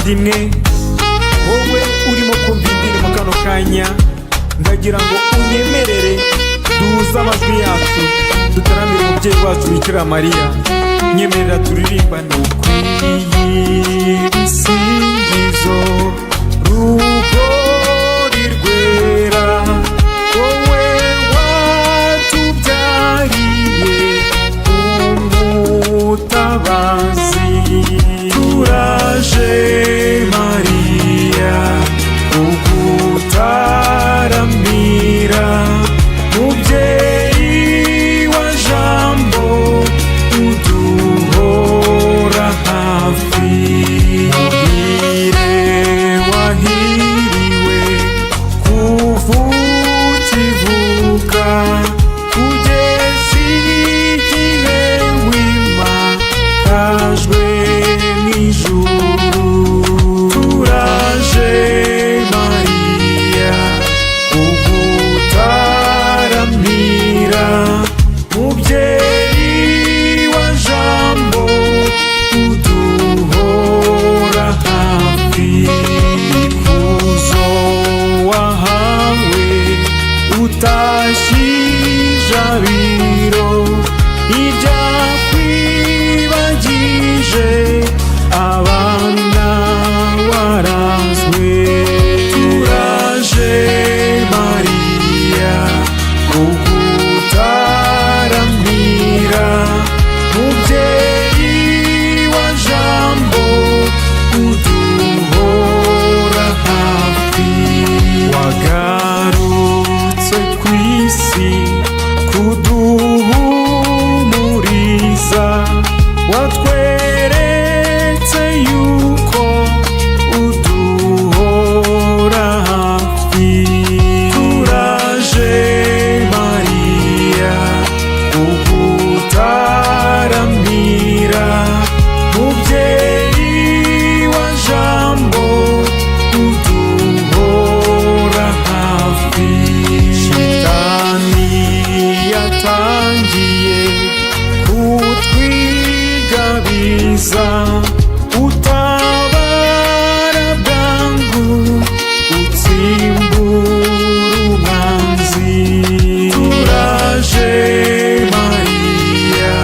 Bavandimwe, wowe urimo kumva indirimbo kano kanya, ndagira ngo unyemerere duhuze amajwi yacu, dutaramire umubyeyi wacu Bikira Mariya. Nyemerera turirimbane. Ukwiye ibisingizo, rugori rwera, wowe watubyariye umutabazi. Turaje Mariya kugutaramira, mubyeyi wa Jambo uduhora hafi. Muhire wahiriwe kuva ukivuka kugeza igihe wimakajwe n'ijuru. Turaje Mariya kugutaramira, mubyeyi wa Jambo uduhora hafi. Ikuzo wahawe utashye ijabiro ibyakwibagije abana warazwe. Turaje Mariya kugutaramira, mubyeyi wa Jambo uduhora hafi. Wagarutse ku isi kuduhumuriza, watweretse yuko uduhora hafi. Turaje Mariya kugutaramira, mubyeyi wa Jambo uduhora hafi. Shitani yatangiye kutwigabiza, utabara bwangu utsimbura umwanzi. Turaje Mariya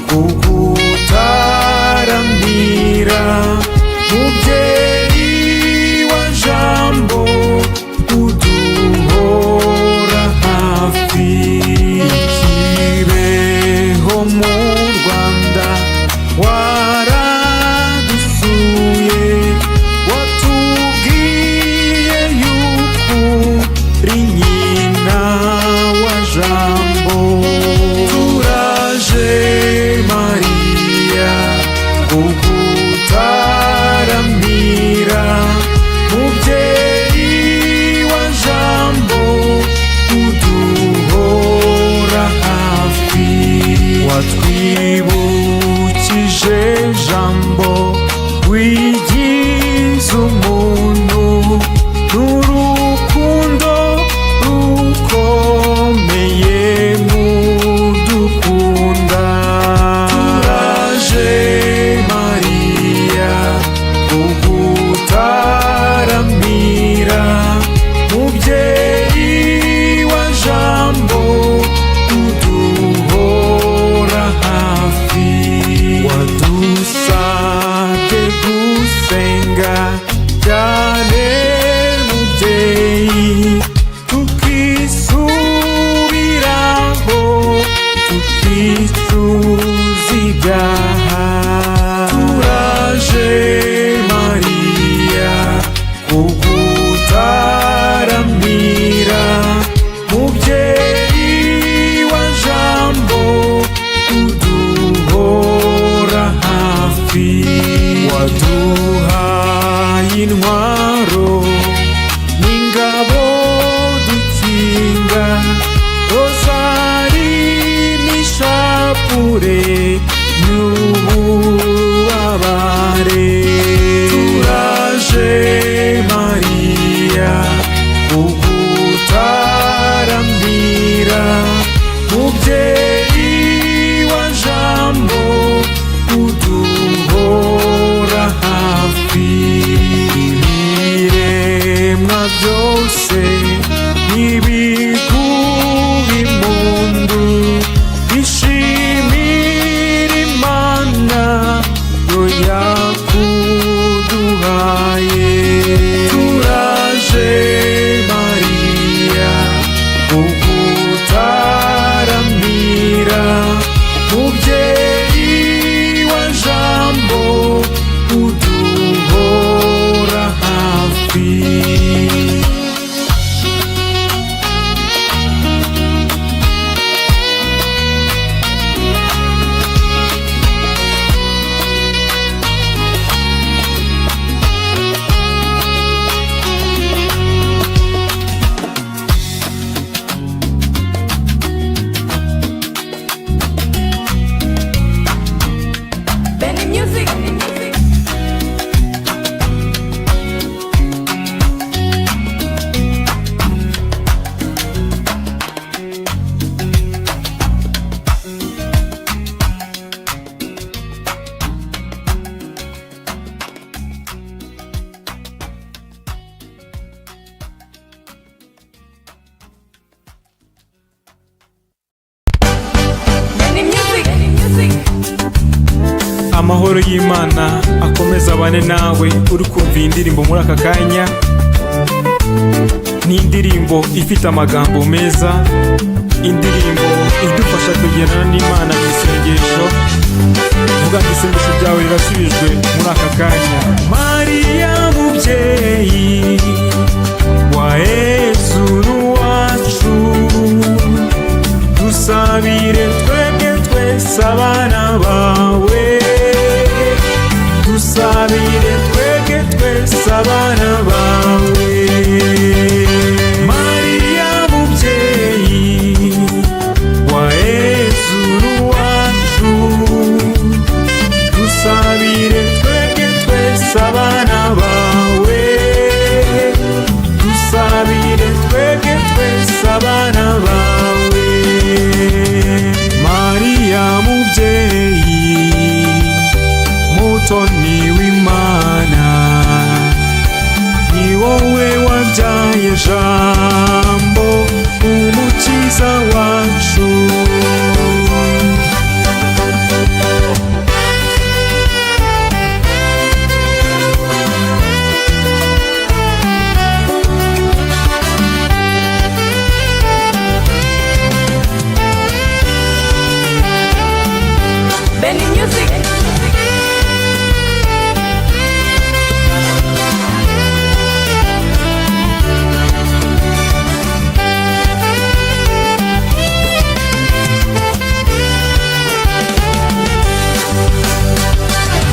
kugutaramira, mubyeyi wa Jambo uduhora hafi. Kibeho mu Rwanda waradusuye, watubwiye yuko uri nyina wa Jambo. Turaje Mariya kugutaramira, mubyeyi wa Jambo uduhora hafi. Watwibukije Jambo wigize umuntu n'urukundo rukomeye mudukunda. Turaje Mariya kugutaramira, mubyeyi wa Jambo uduhora hafi. Wadusabye gusenga. Music. Benny Music. Music. Amahoro y'Imana akomeza abane nawe uri kumva iyi ndirimbo muri aka kanya. Ni indirimbo ifite amagambo meza, indirimbo idufasha kugendana n'Imana mu isengesho. Vuga ngo isengesho ryawe rirasubijwe muri aka kanya. Mariya mubyeyi wa Yezu wacu, dusabire twebwe twese abana bawe, dusabire twebwe twese abana bawe. Mariya mubyeyi wa Yezu wacu, dusabire twebwe twese abana bawe, dusabire twebwe twese abana bawe. Mariya mubyeyi mutoni w'Imana, ni wowe wabyaye Jambo umukiza wacu. Benny Music.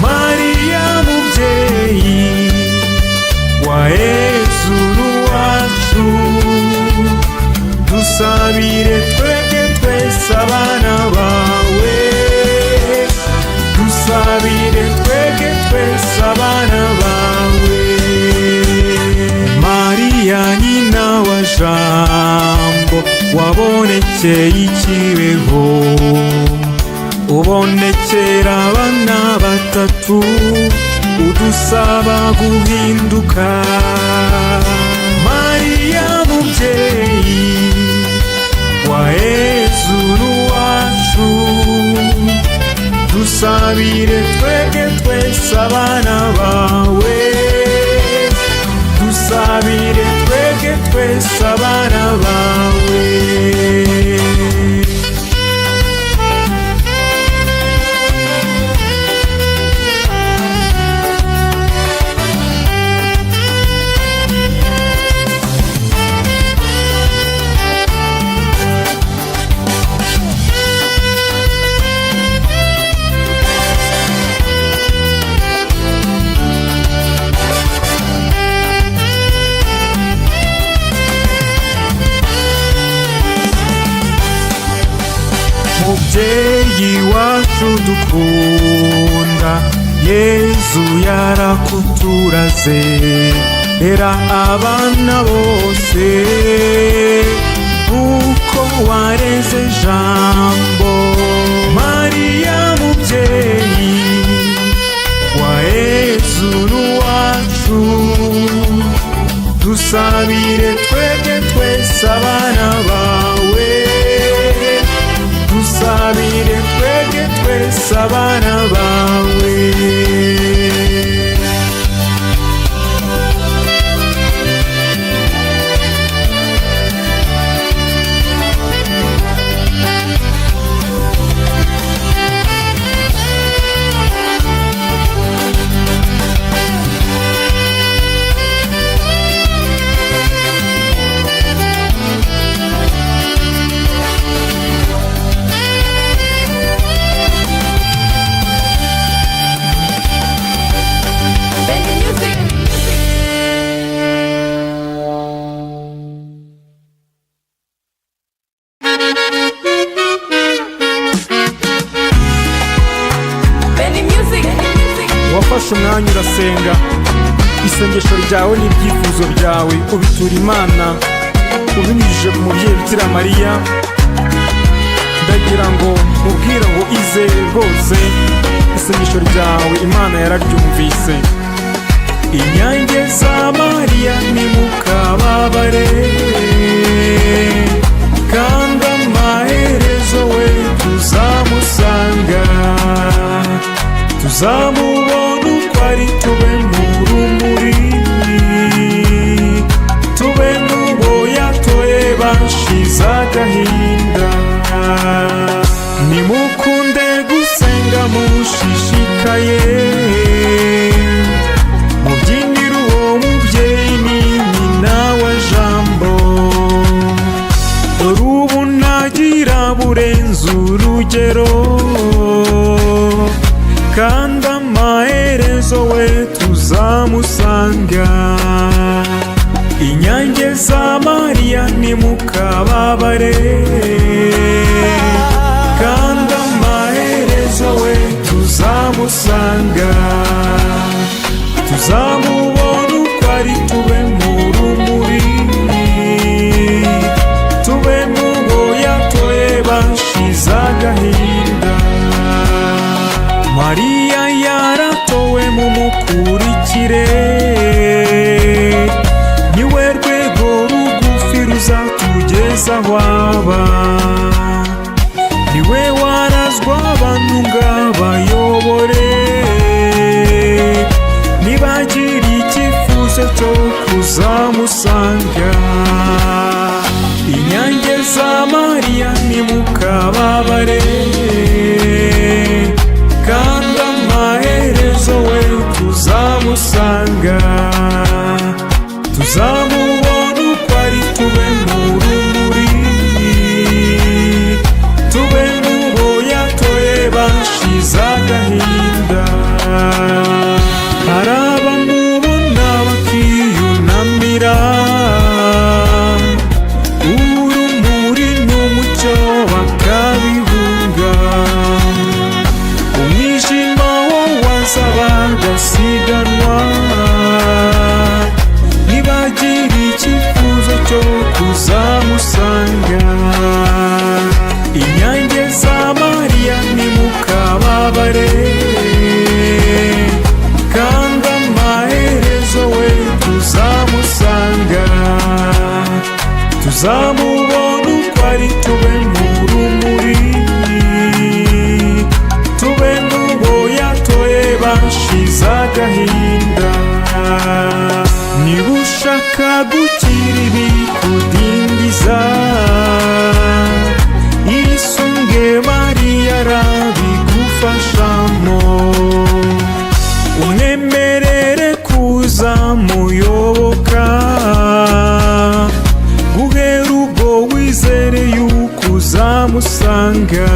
Mariya mubyeyi wa Yezu wacu, dusabire twebwe twese abana bawe, dusabire twebwe twese abana bawe. Mariya nyina wa Jambo wabonekeye ikibeho, ubonekera abana batatu, udusaba guhinduka. Mariya mubyeyi wa Yezu wacu, dusabire twebwe twese abana bawe, dusabire twebwe twese abana bawe. Mubyeyi wacu dukunda, Yezu yarakuturaze, rera abana bose uko wareze Jambo. Mariya mubyeyi wa Yezu wacu, dusabire twebwe twese abana bawe, dusabire twebwe twese abana bawe. Wafashe umwanya urasenga, isengesho ryawe n'ibyifuzo byawe ubitura Imana ubinyujije ku mubyeyi Bikira Mariya. Ndagira ngo mubwire ngo izere rwose, isengesho ryawe Imana yararyumvise. Inyange za Mariya, nimukababare, kandi amaherezo we tuzamusanga, tuzamubona uko ari, tube mu rumuri, tube mu bo yatoye bashize agahinda. Nimukunde gusenga mushishikaye, mubyinire uwo mubyeyi, ni nyina wa Jambo. Dore ubu ntagira burenze urugero, kandi amaherezo we tuzamusanga. Inyange za Mariya, nimukababare, kandi amaherezo we tuzamusanga, tuzamubona uko ari, tube mu rumuri, tube mu bo yatoye bashize agahinda. Mariya yaratowe, mumukurikire, niwe rwego rugufi ruzatugeza aho aba. Niwe warazwa abantu ngo abayobore, nibagira icyifuzo cyo kuzamusanga. Inyange za Mariya, nimukababare, kandi amaherezo we tuzamusanga, tuzamubona uko ari, tube mu rumuri, tube mu bo yatoye bashize agahinda. Hari abamubona bakiyunamira, urumuri n'umucyo bakabihunga, umwijima wo waza bagasiganwa, nibagira icyifuzo cyo kuzamusanga. Inyange za Mariya, nimukababare, kandi amaherezo we tuzamusanga, tuzamubona uko ari, tube mu rumuri, tube mu bo yatoye bashize agahinda. Niba ushaka gukira ibikudindiza, isunge Mariya, arabigufashamo. Umwemerere kuza muyoboka, guhera ubwo wizere yuko uzamusanga.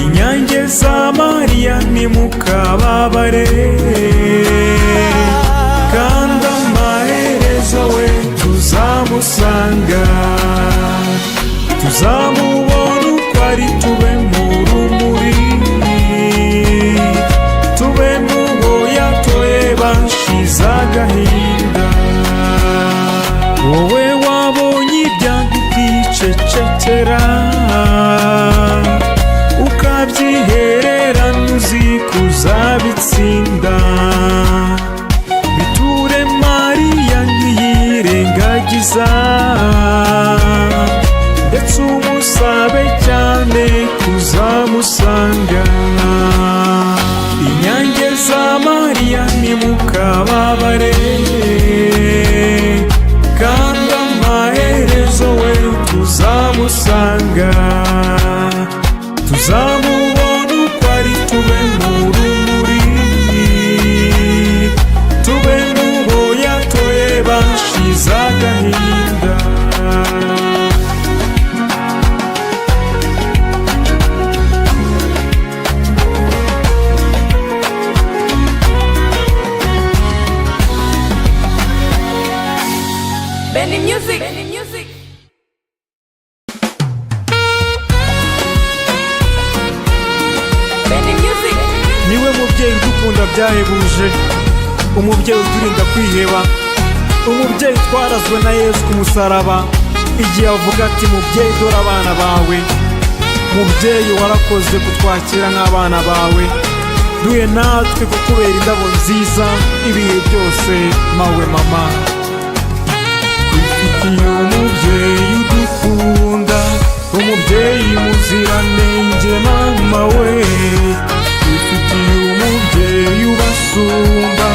Inyange za Mariya, nimukababare, kandi amaherezo we tuzamusanga, tuzamubona uko ari, tube mu rumuri, tube mu bo yatoye bashize agahinda. Wowe wabonye ibyago ukicecekera, ukabyihererana uzi kuzabitsinda. udukunda byahebuje, umubyeyi uturinda kwiheba, umubyeyi twarazwe na Yezu ku musaraba igihe avuga ati: "Mubyeyi, dore abana bawe." Mubyeyi, warakoze kutwakira nk'abana bawe. Duhe natwe kukubera indabo nziza ibihe byose, mawe mama. Twifitiye umubyeyi udukunda, umubyeyi muziranenge, mama we. Twifitiye umubyeyi ubasumba,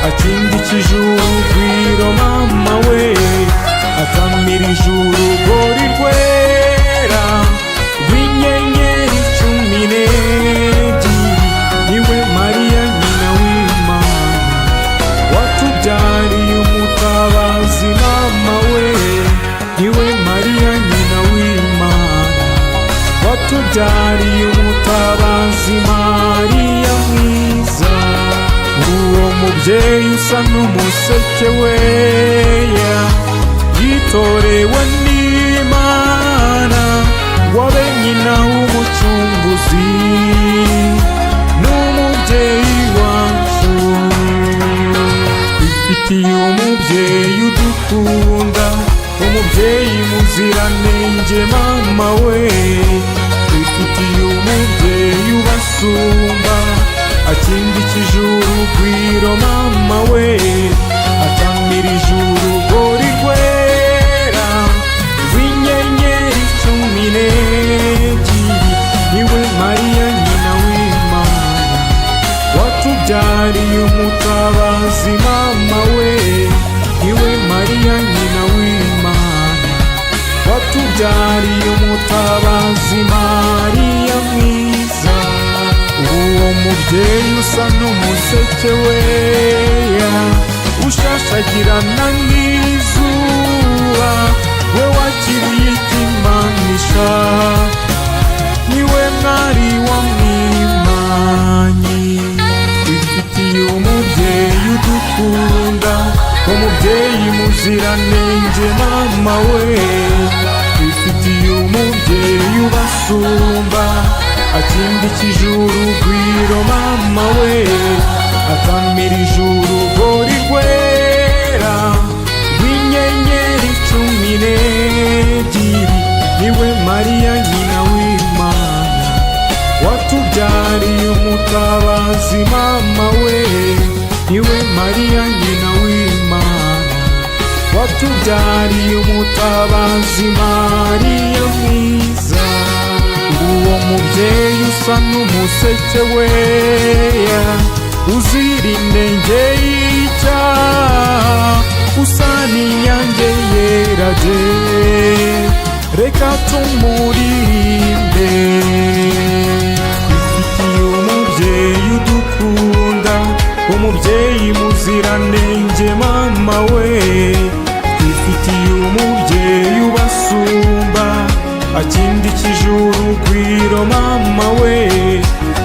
akindikije urugwiro, mama we, atamirije urugori rwera rw'inyenyeri 12. Niwe Mariya nyina w'Imana, watubyariye umutabazi, mama we. Niwe Mariya nyina w'Imana, watubyariye umutabazi, Mariya mwiza. Uwo mubyeyi usa n'umuseke weya, yitorewe n'Imana ngo abe nyina w'Umucunguzi n'umubyeyi wacu. Twifitiye umubyeyi udukunda, umubyeyi muziranenge, mama we. Twifitiye umubyeyi ubasumba, akindikije urugwiro, mama we, atamirije urugori rwera rw'inyenyeri 12. Niwe Mariya nyina w'Imana, watubyariye umutabazi, mama we. Niwe Mariya nyina w'Imana, watubyariye umutabazi, Mariya mwiza. Uwo mubyeyi usa n'umuseke weya, ushashagirana nk'izuba, we wakiriye ikimanisha, niwe mwari wa mwimanyi. Twifitiye umubyeyi udukunda, umubyeyi muziranenge, mama we. Twifitiye umubyeyi ubasumba, akindikije urugwiro, mama we, atamirije urugori rwera rw'inyenyeri 12. Niwe Mariya nyina w'Imana, watubyariye umutabazi, mama we. Niwe Mariya nyina w'Imana, watubyariye umutabazi, Mariya mwiza. Uwo mubyeyi usa n'umuseke weya, uzira inenge y'icyaha, usa n'inyange yera de, reka tumuririmbe. Twifitiye umubyeyi udukunda, umubyeyi muziranenge, mama we. Twifitiye umubyeyi ubasumba, akindikije urugwiro, mama we,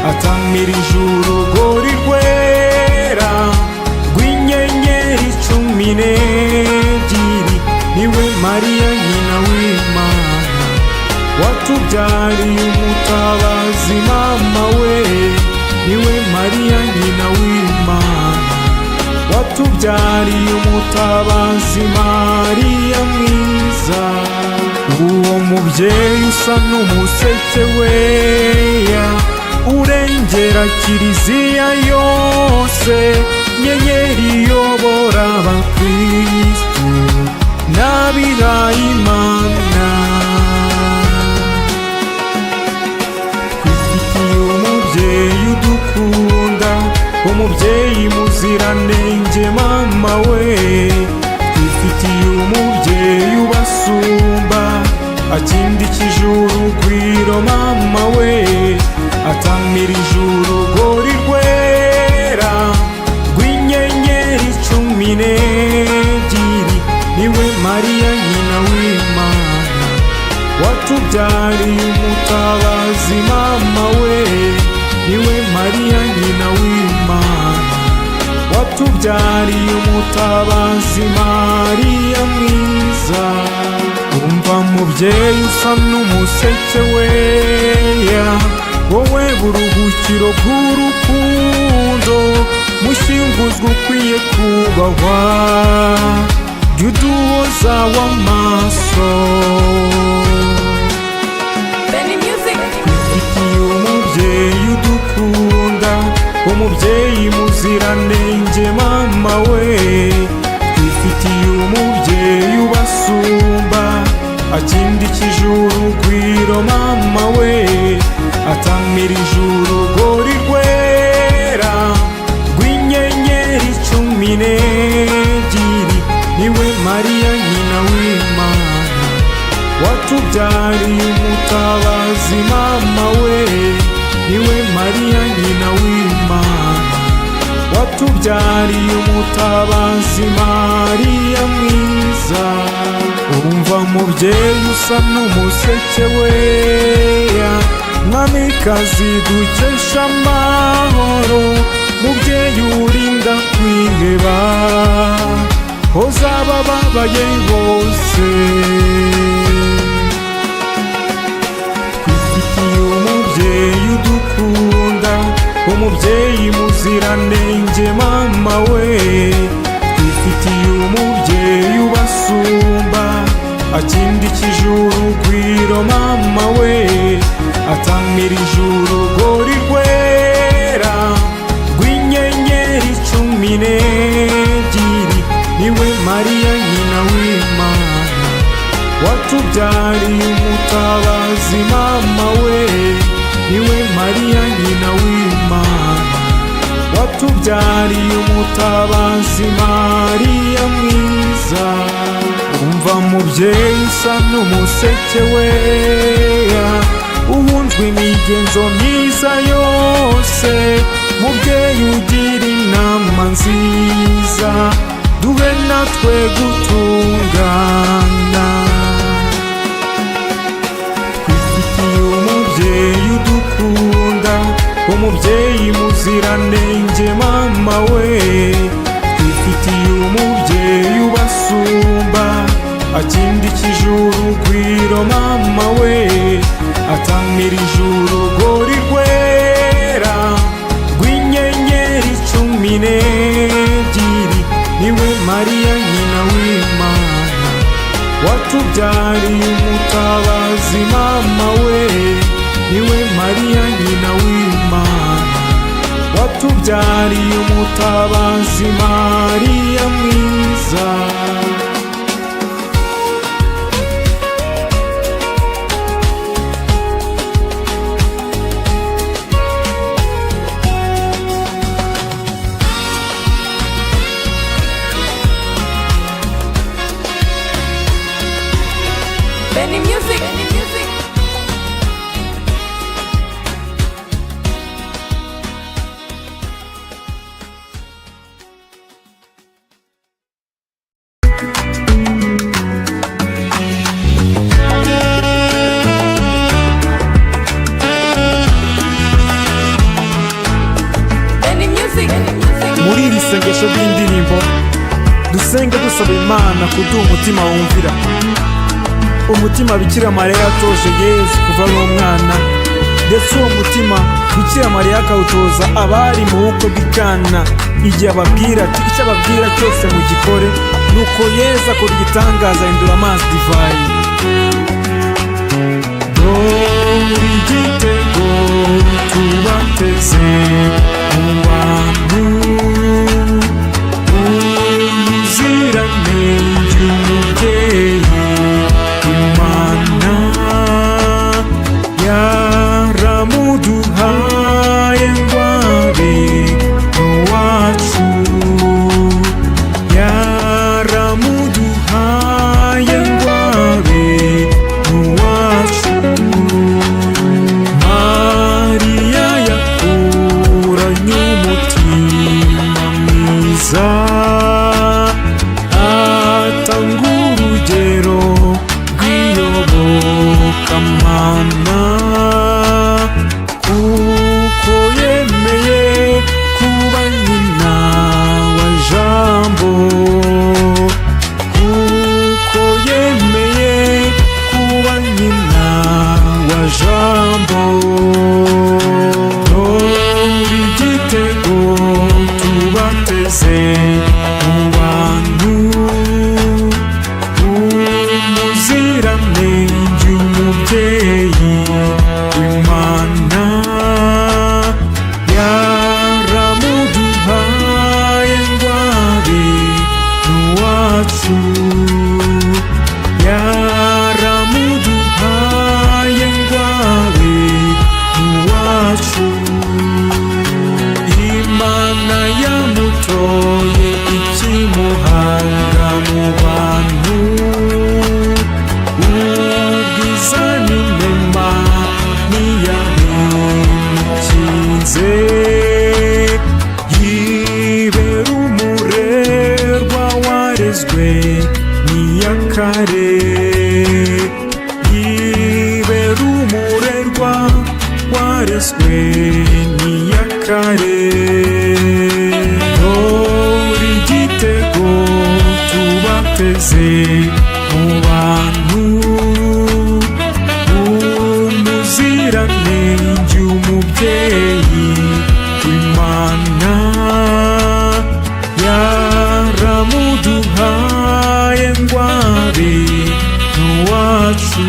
atamirije urugori rwera rw'inyenyeri 12. Niwe Mariya nyina w'Imana, watubyariye umutabazi, mama we. Niwe Mariya nyina w'Imana, watubyariye umutabazi, Mariya mwiza. Uwo mubyeyi usa n'umuseke weya, urengera kiliziya yose, nyenyeri iyobora abakristu n'abihayimana. Twifitiye umubyeyi udukunda, umubyeyi muziranenge, mama we. Twifitiye umubyeyi ubasumba, akindikije urugwiro, mama we, atamirije urugori rwera rw'inyenyeri 12. Niwe Mariya nyina w'Imana, watubyariye umutabazi, mama we. Niwe Mariya nyina w'Imana, watubyariye umutabazi, Mariya mwiza. Umva mubyeyi usa n'umuseke weya, wowe buruhukiro bw'urukundo. Kubahwa, jya uduhoza w'amaso. Benny Music. Twifitiye umubyeyi udukunda, umubyeyi muziranenge mama we. Twifitiye umubyeyi ubasumba, akindikije urugwiro mama we, atamirije urugori rwera rw'inyenyeri 12. Niwe Mariya nyina w'Imana, watubyariye umutabazi mama we. Niwe Mariya nyina w'Imana, watubyariye umutabazi, Mariya mwiza. Urumva mubyeyi usa n'umuseke weya, mwamikazi dukesha amahoro, mubyeyi urinda kwiheba, hoza abababaye bose. Twifitiye umubyeyi udukunda, umubyeyi muziranenge mama we. Twifitiye umubyeyi ubasumba, akindikije urugwiro mama we, atamirije urugori rwera rw'inyenyeri 12. Niwe Mariya nyina w'Imana, watubyariye umutabazi mama we. Niwe Mariya nyina w'Imana, watubyariye umutabazi, Mariya mwiza. Umva mubyeyi usa n'umuseke weya, uhunzwe imigenzo myiza yose, mubyeyi ugira inama nziza, duhe natwe gutungana. Twifitiye umubyeyi udukunda, umubyeyi muziranenge mama we. Twifitiye umubyeyi ubasumba, akindikije urugwiro mama we, atamirije urugori rwera rw'inyenyeri 12. Niwe Mariya nyina w'Imana, watubyariye umutabazi mama we. Niwe Mariya nyina w'Imana, watubyariye umutabazi, Mariya mwiza. Benny Music. Benny Music. Benny Music. Benny Music. Muri iri sengesho ry'indirimbo dusenge dusaba Imana kuduha umutima wumvira, umutima Bikira Mariya yatoje Yezu kuva ari umwana, ndetse uwo mutima Bikira Mariya akawutoza abari mu bukwe bw'i Kana, igihe ababwira ati icyo ababwira cyose mugikore. Nuko Yezu akora igitangaza, ahindura amazi divayi. Dore igitego tubateze mu bantu, umuziranenge umubyeyi Imana yaramuduhaye ngo abe uwacu, yaramuduhaye ngo abe uwacu. Mariya yakuranye umutware. wacu, yaramuduhaye ngo abe uwacu. Imana yamutoye ikimuhanga mu bantu, ubwiza n'inema ntiyabimukinze, yibera umurerwa warezwe n'iyakare, yibera umurerwa warezwe n'iyakare. Dore igitego tubateze mu bantu, umuziranenge umubyeyi w'Imana, yaramuduhaye ngo abe uwacu,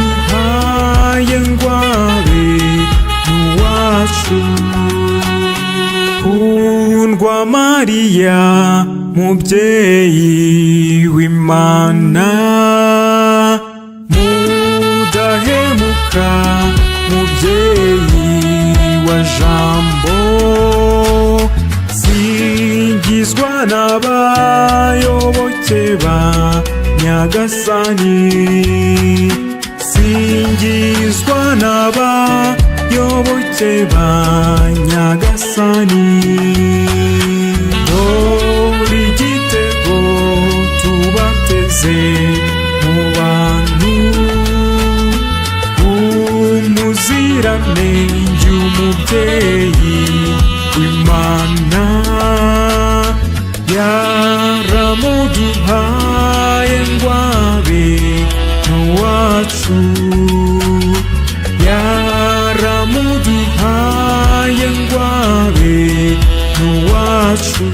yaramuduhaye ngo abe uwacu. Kundwa Mariya, mubyeyi w'Imana, mudahemuka, mubyeyi wa Jambo, singizwa n'abayoboke ba Nyagasani, singizwa n'abayoboke ba Nyagasani. Dore igitego tubateze mu bantu, umuziranenge umubyeyi w'Imana, yaramuduhaye ngo abe uwacu, yaramuduhaye ngo abe uwacu.